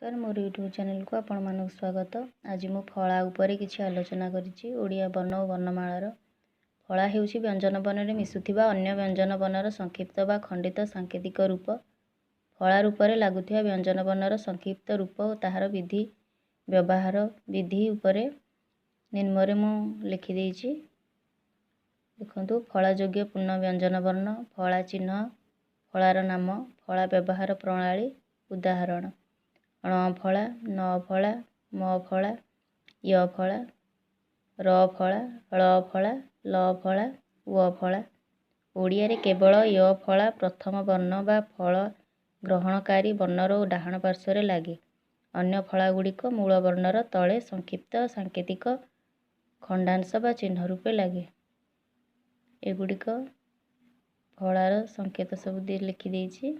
ନମସ୍କାର, ମୋର ୟୁଟ୍ୟୁବ୍ ଚ୍ୟାନେଲକୁ ଆପଣମାନଙ୍କୁ ସ୍ୱାଗତ। ଆଜି ମୁଁ ଫଳା ଉପରେ କିଛି ଆଲୋଚନା କରିଛି। ଓଡ଼ିଆ ବର୍ଣ୍ଣ ଓ ବର୍ଣ୍ଣମାଳାର ଫଳା ହେଉଛି ବ୍ୟଞ୍ଜନ ବର୍ଣ୍ଣରେ ମିଶୁଥିବା ଅନ୍ୟ ବ୍ୟଞ୍ଜନ ବର୍ଣ୍ଣର ସଂକ୍ଷିପ୍ତ ବା ଖଣ୍ଡିତ ସାଙ୍କେତିକ ରୂପ। ଫଳା ରୂପରେ ଲାଗୁଥିବା ବ୍ୟଞ୍ଜନ ବର୍ଣ୍ଣର ସଂକ୍ଷିପ୍ତ ରୂପ ଓ ତାହାର ବିଧି ବ୍ୟବହାର ବିଧି ଉପରେ ନିମ୍ନରେ ମୁଁ ଲେଖିଦେଇଛି। ଦେଖନ୍ତୁ, ଫଳାଯୋଗ୍ୟ ପୂର୍ଣ୍ଣ ବ୍ୟଞ୍ଜନ ବର୍ଣ୍ଣ, ଫଳା ଚିହ୍ନ, ଫଳାର ନାମ, ଫଳା ବ୍ୟବହାର ପ୍ରଣାଳୀ, ଉଦାହରଣ: ଣ ଫଳା, ନ ଫଳା, ମ ଫଳା, ୟ ଫଳା, ର ଫଳା, ଳ ଫଳା, ଲ ଫଳା, ୱ ଫଳା। ଓଡ଼ିଆରେ କେବଳ ୟ ଫଳା ପ୍ରଥମ ବର୍ଣ୍ଣ ବା ଫଳ ଗ୍ରହଣକାରୀ ବର୍ଣ୍ଣର ଡାହାଣ ପାର୍ଶ୍ୱରେ ଲାଗେ। ଅନ୍ୟ ଫଳାଗୁଡ଼ିକ ମୂଳ ବର୍ଣ୍ଣର ତଳେ ସଂକ୍ଷିପ୍ତ ସାଙ୍କେତିକ ଖଣ୍ଡାଂଶ ବା ଚିହ୍ନ ରୂପେ ଲାଗେ। ଏଗୁଡ଼ିକ ଫଳାର ସଂକେତ ସବୁ ଲେଖିଦେଇଛି।